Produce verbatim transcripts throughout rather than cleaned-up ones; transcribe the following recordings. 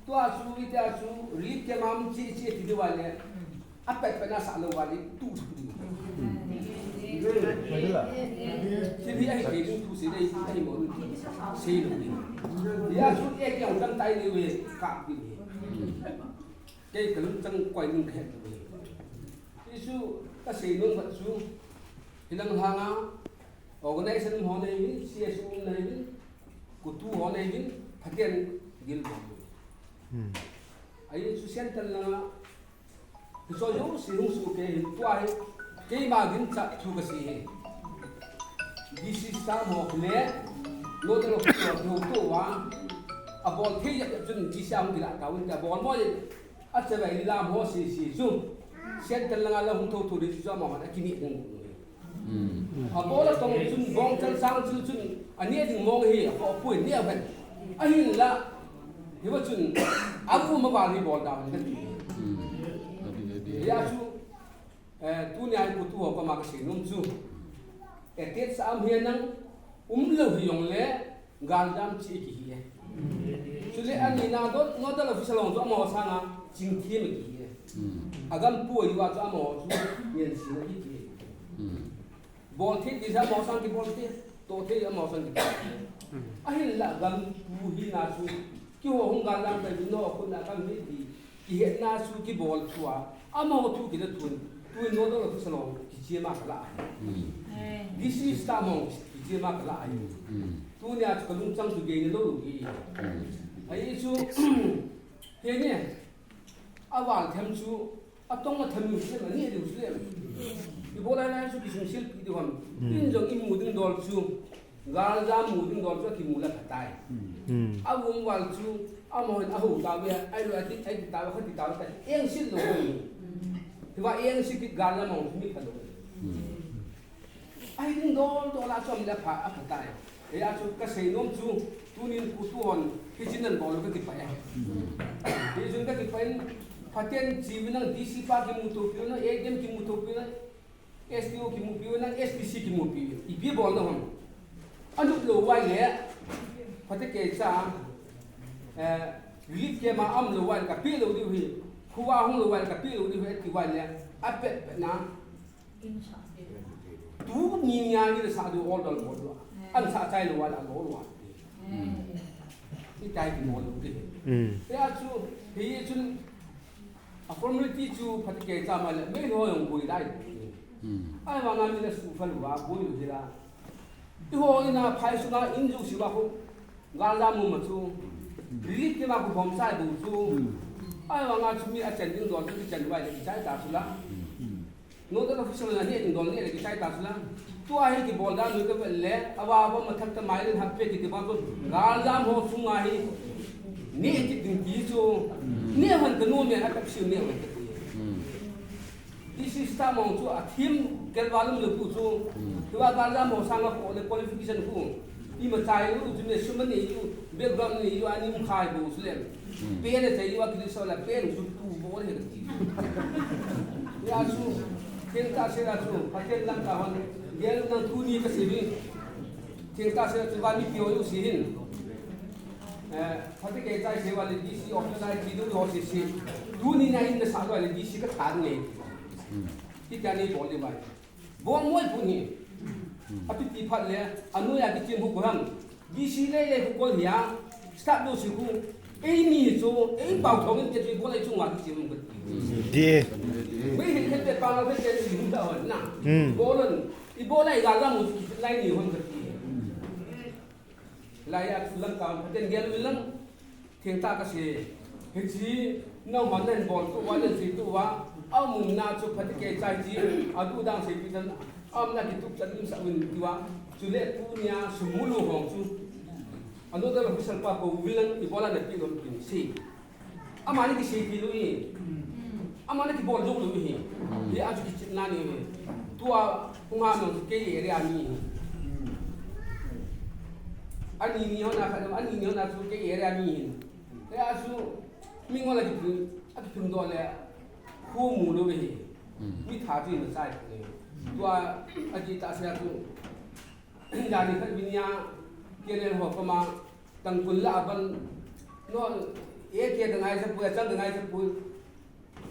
Tua chu, itia chu, relief camp a um chi, chi ti diu vale. Apet pet na sa lou vale, tu, tu, tu. Thil hi ahi thei ding thu sei dei, ahi mo ding thu sei lou ding. Hia chu e kiang dam tai ni ve, ka ti ni. Kei ka lungchang koi ning ka het ve. Hichu ka sei nom khat chu, hilang langa organization ho nei uvin, C S O nei uvin, kutu ho nei uvin, phaten gil bol. Hmm. Ahi chu central langa, hicho jouse hung soh kei hin tua hi, keima gin cha thu ka sei hi. D C staff ho le, nodal officer ho thu tua, abol thei jep jep chun D C a hung kila tauvin, abol mo jep, achabai lam ho sei sei chu, central langa la hung tho tho ding chu amahon akini ding. Hmm. Abol a tong chun bongchal sangchil chun, aneh ding mong hi, akhoh pui neh ven. Ahinla, hiva chun, avu ma val hi bol da ven kati. Hmm. Hia chu, eh, tunia hi kutu ho koma ka sei nom chu. Attach sa um hihen lang, um lou hijong le, Galdam chi kihi e. Chule ani na dot, nodal officer ho chu amaho sanga chingthei kihi e. Hmm. Agam pu ahi uva chu amaho chu ngen sina kihi e. Hmm. Bol thei ti chu amaho sang kibol thei, toh thei amaho sang kibol thei. Hmm. Ahinla gam pu hina chu, keiho hung galdam tai, no khun a gam hi ti. Kihetna chu kibol thua, amaho thu kila thun, tuin nodal officer ho kichema kala ahi. Hmm. D C staff ho kichema kala ahi. Hmm. Tunia chu ka lungchang chu gei ni lou lou hi. Hmm. Ahi chu, henge, aval them chu, atong atham u chu, ani diu chu. Ibola na chu kisung sil pi diu ham. Hmm. In jong imu ding dol chu. Galdam mu ding dol chu akimu le phatai. Hmm. Avum val chu, amahon aho tauve, ahilou ati, ati tauve, khati tauve, eng sil lou. Hiva eng sil kit galdam ho mi phalou. Hmm. Ahi ding dol dol a chu um le pha, aphatai. Hia chu ka sei nom chu, tunin kutu hon, hichi nan bol ka kipah e. Hmm. Hichun ka kipah in, phaten chi uvin lang D C pa kimuto piu na, A D M kimuto piu na, S D O kimupi u, nang S D C kimupi u. Ipi bolna ham. Anop lou uva le, phatecha, eh, relief camp a um lou uva le kapeh lou diu ahi. Khovah hung lou uva le kapeh lou diu ahi, ati uva le, apet pet na. Tuni nia ni le sa diu order bol diu. An sa chai lou uva le, lou lou uva. Hitia hi kibol lou diu ahi. Hmm. Hia chu, hichun, a formality chu phatecha ma le, mei lou jong boi lai. Hmm. Ahivanga mi le suhfel uva, boi lou ding la. Eiho ina phai sunga in jouse ma khu, galdam mu ma chu. Relief camp a khu bom chai bou chu. Hmm. Ahivanga chu mi achen ding dol chu kichen uva le kichai ta chu la. Hmm. Nodal officer na neh ding dol neh le kichai ta chu la. Tua hi kibol dan u ka vet le, ava va mathak ta mai le hap pe kiti ba chu. Galdam ho sunga hi. Neh kit ding ti chu. Neh hon ka nom e, atap siu neh hon ka ti. Hmm. D C staff ho chu athim kelval um lou pu chu. Hmm. Tua galdam ho sanga khu le qualification khu. Ima chai u chu me sum anei u, background anei u, ani um khai bou chu le. Hmm. Pen a chai u a kili so la pen chu tu bol he ti. Hia chu, thengtah sela chu, phaten lam ka hon, gel nang tuni ka sei uve. Thengtah sela chu va mi pio u si hin. Eh, phatecha sei uva le D C office a chi dou ho sei sei. Tuni na in na sa uva le D C ka tha ding e. Hmm. Hitia nei bol le vai. Bol moi pun hi. Hmm. Apiti phat le, anoiya kichem hu ko ham. D C lei lei khu kol hia. Start lou si khu. Eini chu, ei pao thong in kichem kol ei chunga kichem hu ko. Di. Mei hin khet pe pang khet pe si hu ta hon na. Hmm. Bol on. Ibola i galdam mu chu kichai ni hon ko. Hilai a chu lam ka, phaten gel uvin lang, thengtah ka sei. Hiche, nangho nan bol tu uva, nan sei tu uva, aumna chu phatecha hiche, adu dang sei pi tan, aumna kitup chan um sah uvin tia, chule tunia sum mu lou ho chu. Anodal officer pa kou uvin lang, ibola na pi lou pi sei. Amani kisei thei lou hi. Amani kibol jou lou hi. Hia chu kichepna nei hi. Tua hung ha nang chu kei area mi hi. Ani ni hon a khat, ani ni hon a chu kei area mi hi. Hia chu mi ngol a kiphung, akiphung doh le. Khu mu lou hi. Mi tha chu ima chai. Tua ati ta sia chu. Jani khat vinya, K N L ho koma, Tangkhul la aban, no, E ke ka ngai sa pu, a chang ka ngai sa pu.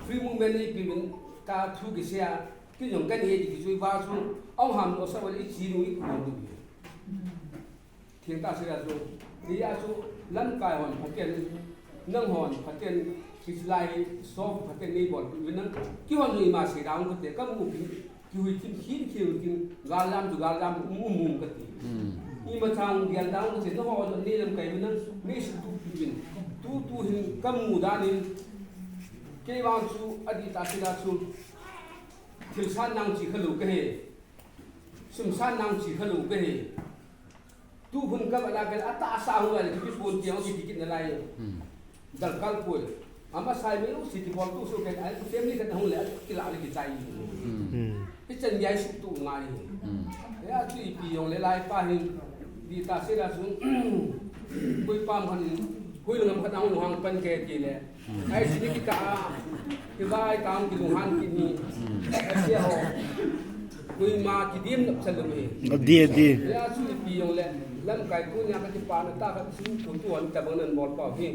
Free movement ni pi min ka thu ki sia, ki jong ka ni e ki chui ba chu, au ham o sa wal i chi nu i ku du. Thing ta se la chu, ni a chu lam kai hon phaten, nang hon phaten, ki lai so phaten ni bol pi min nang, ki hon ni ma se dang ko te ka mu pi. Kihui kim khin kihui kim, gal lam tu gal lam um um um ka ti. Hmm. Ima chang gal lam ka ti, na ho ni lam kai na, ni su tu pi bin. Tu tu hin ka mu da nin. Kei vang chu, a di ta si la chu. Thil san nang chi kha lo ka he. Sum san nang chi kha lo ka he. Tu hun ka bala ka a ta sa hu la ki pon ti ang ki ki na lai. Hmm. Dal kal poi. Ama sai me u si ki bol tu so ka ai family ka hung le ki la le ki chai. Hmm. Hmm. Ki chan yai su tu ngai. Hmm. Ya tu i pi yong le lai pa hin. Di ta se la su. Koi pa man. Koi ngam ka nang hang pan ke ti le. Ai si ni ki ka, ki vai ka ki lung han ki ni. Ai si ho. Kui ma ki dim nap sa lum e. Di, di. Ya su ni pi yong le, lam kai ku nya ka ki pa na ta ka su ku tu an ta bang nan bol pa hi.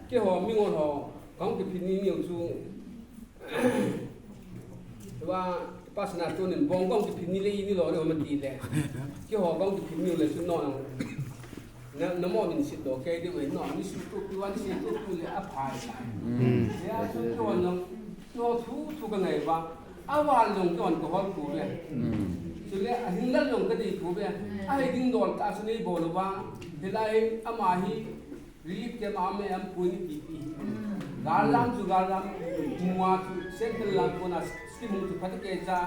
Ki ho mi ngol ho, kong ki phi ni ni chu. Wa, ki pa sa na tu nin bong kong ki phi ni le ni lo le ho ma ti le. Ki ho kong ki phi ni le su no. Na, na mo min sit do ke de we no, ni su tu tu wa ni su tu tu le a phai. Hmm. Ya su tu no, no thu thu ka ngai ba. A wa long tu an ko hol ku be. Hmm. Su le a hin la long ka di ku be. A hi ding dol ka su nei bol ba. Hilai ama hi relief ke ma me am pu ni ti ti. Gal lam chu gal lam. Mua chu central lam ko na scheme chu phat ke cha.